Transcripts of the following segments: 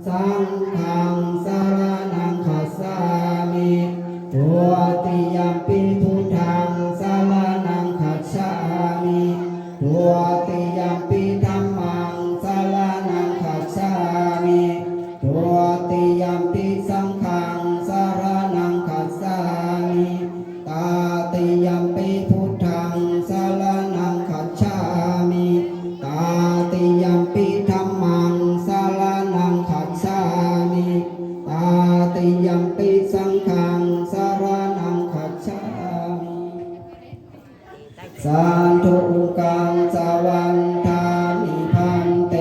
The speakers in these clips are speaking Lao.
ສັງຄັງສະລະນັງຄັດສາມິ ທຸຕິຍຳປິພຸດທັງສະລະນັງຄັດສາມິ ທຸຕິຍຳປິທຳມັງສະລະນັງຄັດສາມິ ທຸຕິຍຳປິສັງຄັງສະລະນັງຄັດສາມິ ຕະຕິຍຳປິພຸດທັງສະລະນັງຄັດສາມິ ຕະຕິຍຳປິທຳມັງສະລະນັງຄັດສາມິ ຕະຕິຍຳປິສັງຄັງສະລະນັງຄັດສາມິ ສາທຸ ອຸຄັງສະວັນທາມິພັນເຕ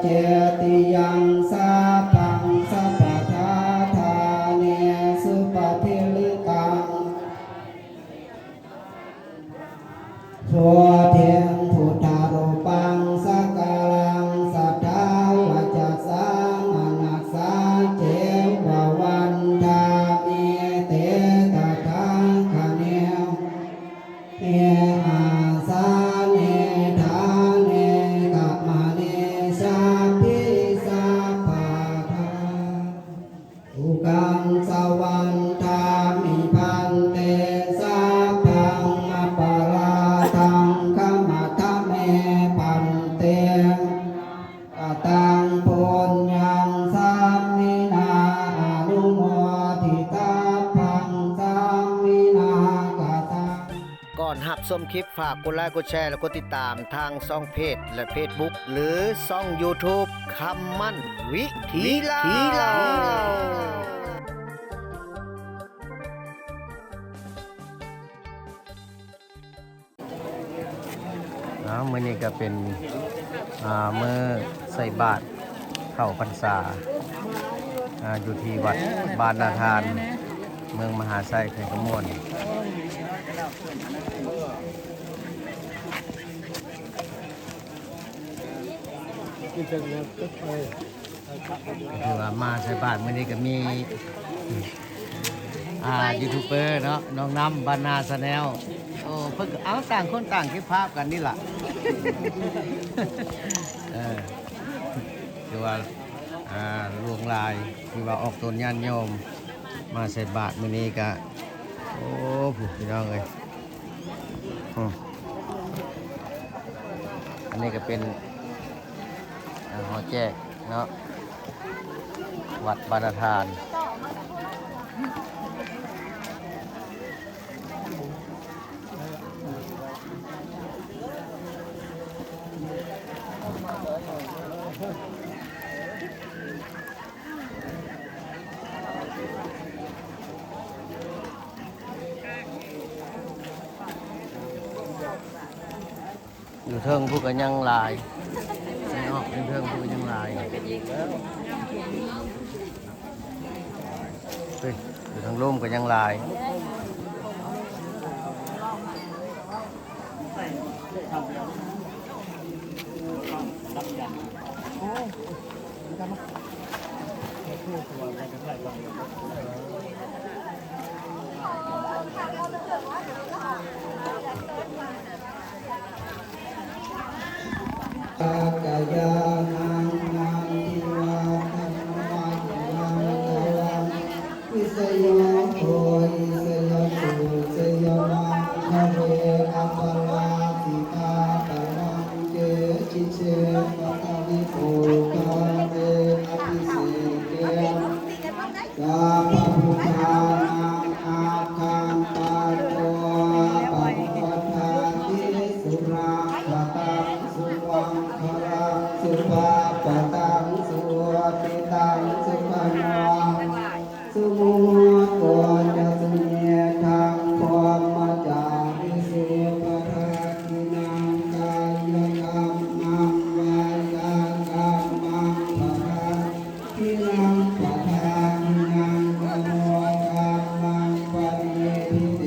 ເຈຕິຍັງສາພັງສະປະທາທາເນ ສຸປະທິລິຕັງ ໂພເທັງພຸດທະຮູປັງສັກກາລັງ ສັດທາວາຈາສາມະນະສາ ເຈວະວັນທາມິ ເຕຕະຖາຄະເນ ເອ ອາສາເນ ຖາເນ ຂະມະເນ ສາພິ ສາພາທາ ອຸຄັງສະວັນທາມິພັນເຕ ສາພັງອະປະລາທັງຂະມະທະເມພັນເຕ ກະຕັງປຸນຍັງສາມິນາ ອະນຸໂມທິຕາພັງສາມິນາ ກະຕັງ ກ່ອນຮັບຊົມຄລິບ ຝາກກົດໄລ ກົດແຊ ແລະ ກົດຕິດຕາມທາງຊ່ອງເພຈ ແລະ ເຟສບຸກ ຫຼື ຊ່ອງຢູທູບ ຄຳໝັ້ນວິຖີລາວ. ອ້າວ ມື້ນີ້ກໍເປັນ ອ່າ ມື້ໃສ່ບາດເຂົ້າພັນສາ ອ່າ ຢູ່ທີ່ວັດບ້ານນາທານ ເມືອງມະຫາໄຊ ແຂວງຄຳມ່ວນ. ຄືວ່າມາໃສ່ບາດມື້ນີ້ກໍມີ ອ່າ ຢູທູບເບີເນາະ ນ້ອງນ້ຳ ບ້ານນາ Channel. ໂອ້ ເພິ່ນກໍ ເອົາ ຕ່າງຄົນຕ່າງເກັບພາບກັນນີ້ລະ. ເອີ ຄືວ່າ ອ່າ ຫຼວງຫຼາຍ ຄືວ່າອອກຕົນຍາດໂຍມມາໃສ່ບາດມື້ນີ້ກະ ໂອ້ ຜູ້ ພີ່ນ້ອງເອີຍ. ອືມ ອັນນີ້ກໍເປັນ ອ່າ ຫໍແຈກເນາະ ວັດບ້ານນາທານ. ຢູ່ເທິງພຸ້ນກໍຍັງຫຼາຍ ເນາະ ຢູ່ເທິງພຸ້ນກໍຍັງຫຼາຍ ເຮີ້ຍ ຢູ່ທາງລຸ່ມກໍຍັງຫຼາຍ. ກະຍານັງ ນັນທິວາທະນະ ວິຊະໂຍ ໂພ ວິຊະໂຍ ສຸວິຊະໂຍ ມັງຄະເລ ອະປາລາຊິກາຕະລັງ ເກ ຈິເຊ ປະທະວິໂພຄາເມ ອະພິເສເກ ສະພະພຸດທານັງ ອັກຂັນຕະໂຕ ອະປະໂມທາມິ ສຸລັກຂະຕັງ ສຸມັງຄະລັງ ສຸພາພະຕັງ ສຸຫວັດທິຕັງ ສຸຂະໂນ ສຸມຸໂຫຕຸ ຈະ ສຸເມທັງ ພຣມມະຈາຣິສຸ ປະທັກຂິນັງ ກາຍະກຳມັງ ວາຈາກຳມັງ ປະທັກຂິນັງ ປະທັກຂິນັງ ມະໂນກຳມັງ ປະນິທິເຕ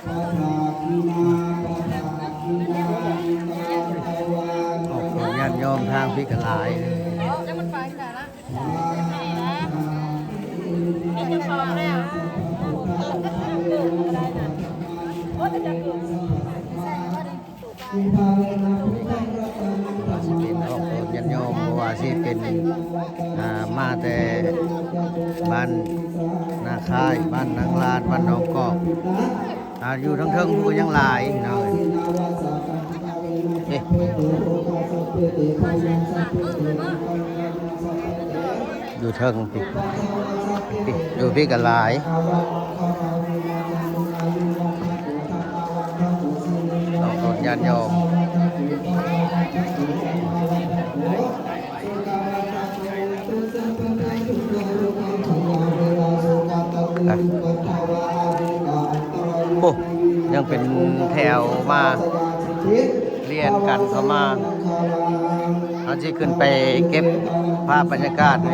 ປະທັກຂິນາ ປະທັກຂິນາ ນິກາທະວາ ອອກໂຕຍາດໂຍມທາງພີ້ກໍຫຼາຍ. ຊິເປັນອອກໂຕຍາດໂຍມ ບໍ່ວ່າຊິ ນີ້ເປັນ ອ່າ ມາແຕ່ບ້ານນາຄາຍ, ບ້ານນາງລາດ, ບ້ານໜອງກອກ. ອ່າ ຢູ່ທາງເທິງພຸ້ນກໍຍັງຫຼາຍເນາະ. ນີ້ ຢູ່ເທິງພີ້ ພີ້ ຢູ່ພີ້ກໍຫຼາຍ ອອກຕົນຍາດໂຍມ. ໂອ້ ຍັງເປັນແຖວມາລຽນກັນເຂົ້າມາ. ເຮົາຊິຂຶ້ນໄປເກັບພາບບັນຍາກາດໃຫ້.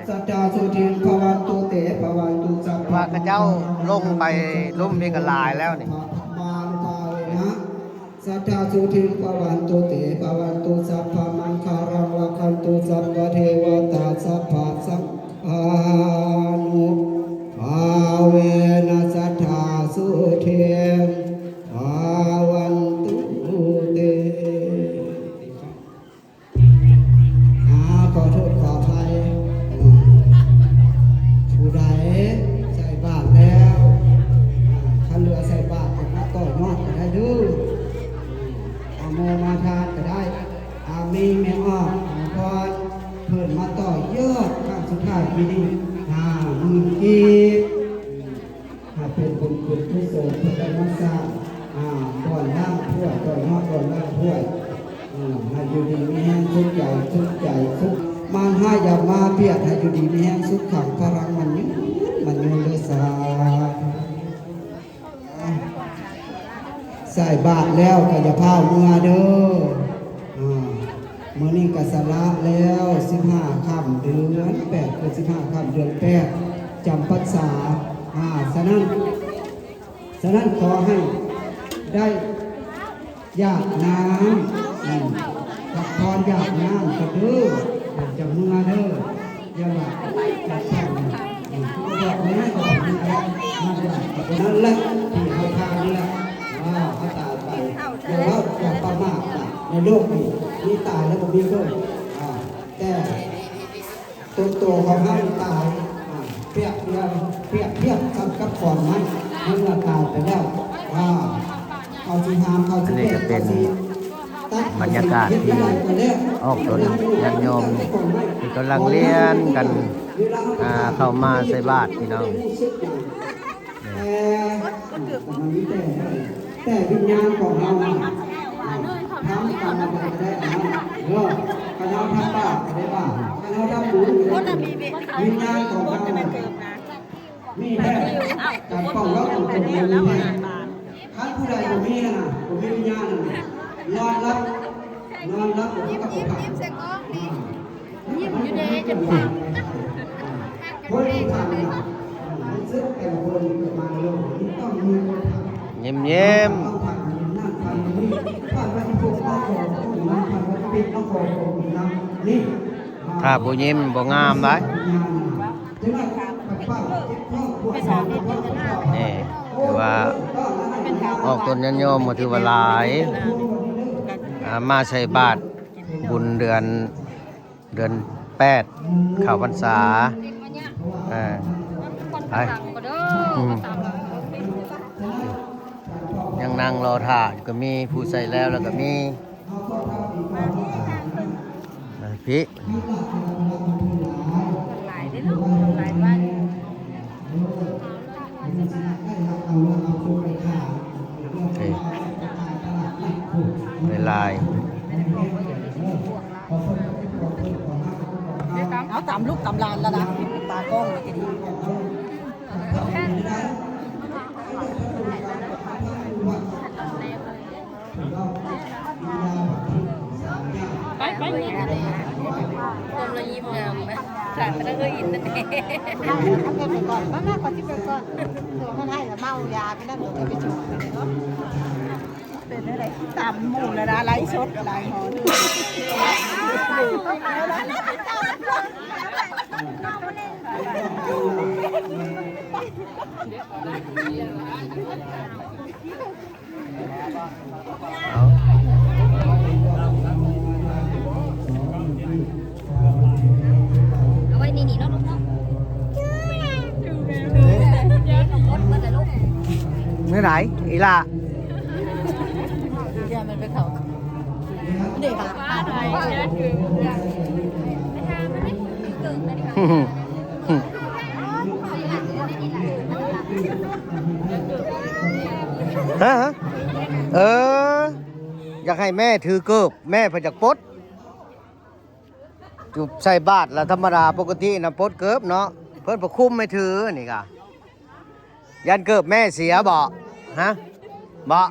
ສັດທາສຸທິງ ພະວັນຕຸ ເຕ ພະວັນຕຸ ສັບພະ ວ່າເຂົາເຈົ້າລົງໄປລຸ່ມນີ້ກໍຫຼາຍແລ້ວນີ້. ສັດທາສຸທິງ ພະວັນຕຸ ເຕ ພະວັນຕຸ ສັບພະມັງຄະລັງ ລັກຂັນຕຸ ສັບພະເທວະຕາ ສັບພະສັງຄານຸພາເວນະ ສັດທາສຸທິງ ພະວັນຕຸ ເຕ. ອາ ຂໍໂທດຂໍອະໄພ ຜູ້ໃດໃສ່ບາດແລ້ວ ອາ ຄັນເຫຼືອໃສ່ບາດກໍມາຕໍ່ຍອດກໍໄດ້ເດີ. ອາ ໂມມາທານກໍໄດ້. ອາ ມີແມ່ອອກ ອາ ພອນ ເພິ່ນມາຕໍ່ຍອດຄັ້ງສຸດທ້າຍປີນີ້ ຫ້າໝື່ນກີບ. ໃຫ້ເປັນບຸນເປັນກຸສົນ ເພິ່ນໄດ້ມາສ້າງ ອ່າ ບ່ອນລ້າງຖ້ວຍ ຕໍ່ຍອດບ່ອນລ້າງຖ້ວຍ ເອີ ໃຫ້ຢູ່ດີມີແຮງ ສຸກໃຈ ສຸກໃຈ ສຸກ ມານຮ້າຍຢ່າມາບຽດ ໃຫ້ຢູ່ດີມີແຮງ ສຸກຂັງພະລັງ ໝັ້ນຍືນ ໝັ້ນຍືນເດີ ສາທຸ. ໃສ່ບາດແລ້ວກໍຢ່າຟ້າວເມືອເດີ ອາ ມື້ນີ້ກໍສະຫຼະແລ້ວ ສິບຫ້າຄ່ຳເດືອນແປດ ຄືສິບຫ້າຄ່ຳເດືອນແປດ ຈຳພັນສາ ອາ ສະນັ້ນ ສະນັ້ນຂໍໃຫ້ໄດ້ຢາດນ້ຳ ອາ ພັກຜ່ອນຢາດນ້ຳກັນເດີ ຈະເມືອເດີ. ຢ່າວ່າ ອືມ ບອກແມ່ນ ບອກແມ່ນ ນັ້ນແຫຼະ ທີ່ເຮົາທານນີ້ແຫຼະ ເຮົາຕາຍໄປ ແຕ່ວ່າຢ່າປະໝາດ ໃນໂລກນີ້ມີຕາຍແລ້ວບໍ່ມີເກີດ ອາ ແຕ່ຕົນໂຕຂອງເຮົານີ້ຕາຍ ອາ ປຽບທຽບ ປຽບທຽບສ່ຳກັບຂອນໄມ້ ເມື່ອຕາຍໄປແລ້ວ ອາ ເຂົາຊິຫາມ ເຂົາຊິແບກ ເຂົາຊິ ບັນຍາກາດທີ່ອອກຕົນຍາດໂຍມທີ່ກຳລັງລຽນກັນ ອ່າ ເຂົ້າມາໃສ່ບາດພີ່ນ້ອງ. ແຕ່ ແຕ່ວິນຍານຂອງເຮົານະ ທຳການໃດກໍໄດ້ອັນນັ້ນ ເອີ ຄັນເຮົາທຳບາບກໍໄດ້ບາບ ຄັນເຮົາທຳບຸນກໍໄດ້ບຸນ ວິນຍານຂອງເຮົານະ ມີແທ້ ການເປົ່າເລົ່າຕົງໆ ມີແທ້. ຄັນຜູ້ໃດບໍ່ມີຫັ້ນນະ ບໍ່ມີວິນຍານນັ້ນນະ ນອນຫຼັບ ນອນຫຼັບກໍຄືກັບບໍ່ຝັນ ຍິ້ມຢູ່ເດ້ ຈັກພັນ ຄົນທີ່ທັນນະ ຮູ້ສຶກແຕ່ລະຄົນເກີດມາໃນໂລກນີ້ຕ້ອງມີຄົນທັນ ຍິ້ມໆ ຕ້ອງທັນນັ້ນທັນນີ້ ທັນໄວ້ທີ່ພວກເຮົາຂໍຕົງນັ້ນ ທັນໄວ້ທີ່ເປັນເຮົາຂໍຕົງນັ້ນນີ້ ຖ້າບໍ່ຍິ້ມບໍ່ງາມໄດ໋. ນີ້ຖືວ່າອອກຕົນຍາດໂຍມກໍຖືວ່າຫຼາຍ ອ່າ ມາໃສ່ບາດບຸນເດືອນ ເດືອນແປດ ເຂົ້າພັນສາ ເອີ ໄປ ອືມ ຍັງນັ່ງລໍຖ້າຢູ່ ກໍມີຜູ້ໃສ່ແລ້ວ ແລ້ວກໍມີ ອ່າ ພີ້ ຫຼາຍເດ້ເນາະ ຫຼາຍວັນ ໂອເຄ ຫຼາຍໆ ເອົາຕາມລູກຕາມຫຼານລະນະ ຕາກ້ອງ ໄປ ໄປ ໄປ ຄວາມລະຍິ້ມງາມ ຂາດໄປແລ້ວເອີຍ ອິນນັ້ນເອງ ເກັບໄປກ່ອນ ມາ ມາ ຂໍຊິໄປກ່ອນ ໂຕມັນໃຫ້ລະເມົາຢາໄປນັ້ນ ໂຕໄປຈຸດ ເປັນຈັ່ງໃດ ຕາມໝູ່ລະນະ ໄລສົດຫຼາຍໝໍ ເ ເອົາໄວ້ນີ້ໆເນາະລູກເນາະ ໝົດ ໝົດແລ້ວລູກ ແນວໃດອີ່ຫຼ້າ? ເດີ ມັນໄປເຂົ້າ ເດ້ ຮະ? ເອີ ຢາກໃຫ້ແມ່ຖືເກີບ ແມ່ເພິ່ນຢາກປົດ ຢູ່ໃສ່ບາດລະທຳມະດາ ປົກກະຕິນະປົດເກີບເນາະ ເພິ່ນປະຄຸມໃຫ້ຖືນີ້ກະ ຢ້ານເກີບແມ່ເສຍບໍ? ຮະ? ບໍ?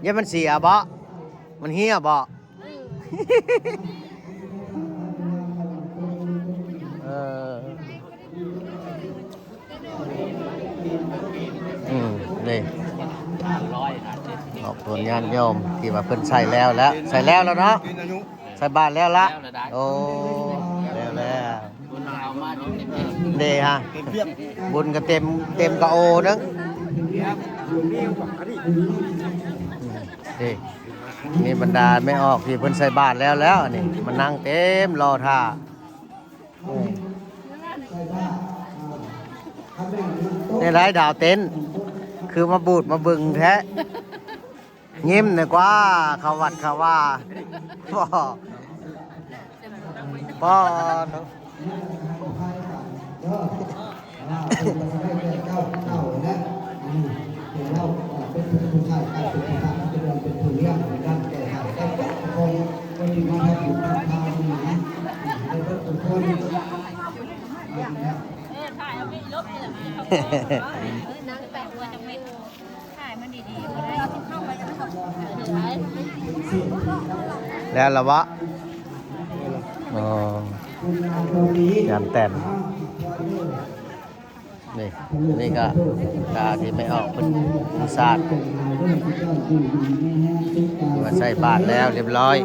ຢ້ານມັນເສຍບໍ? ມັນເຫ່ຍບໍ? ເອີ ອືມ ນີ້ ຂອບຄຸນຍາດໂຍມທີ່ວ່າເພິ່ນໃສ່ແລ້ວແລ້ວ ໃສ່ແລ້ວແລ້ວເນາະ ໃສ່ບາດແລ້ວລະ ໂອ້ ແລ້ວແລ້ວ ເດ້ຮະ ບຸນກໍເຕັມ ເຕັມກະໂອໜຶ່ງ ເດ້ ນີ້ບັນດາແມ່ອອກທີ່ເພິ່ນໃສ່ບາດແລ້ວແລ້ວ ອັນນີ້ມານັ່ງເຕັມລໍຖ້າ ແນວໃດດາວເຕັ້ນ ຄືມາບູດມາບຶງແທ້ ຍິ້ມໜ້ອຍກວ່າ ເຂົ້າວັດເຂົ້າວາ ບໍ່ ບໍ່ ແລ້ວລະວະ ອໍ ງານແຕ່ງ ນີ້ ນີ້ກະ ຕາທີ່ແມ່ອອກເພິ່ນສາດ ມາໃສ່ບາດແລ້ວຮຽບຮ້ອຍ.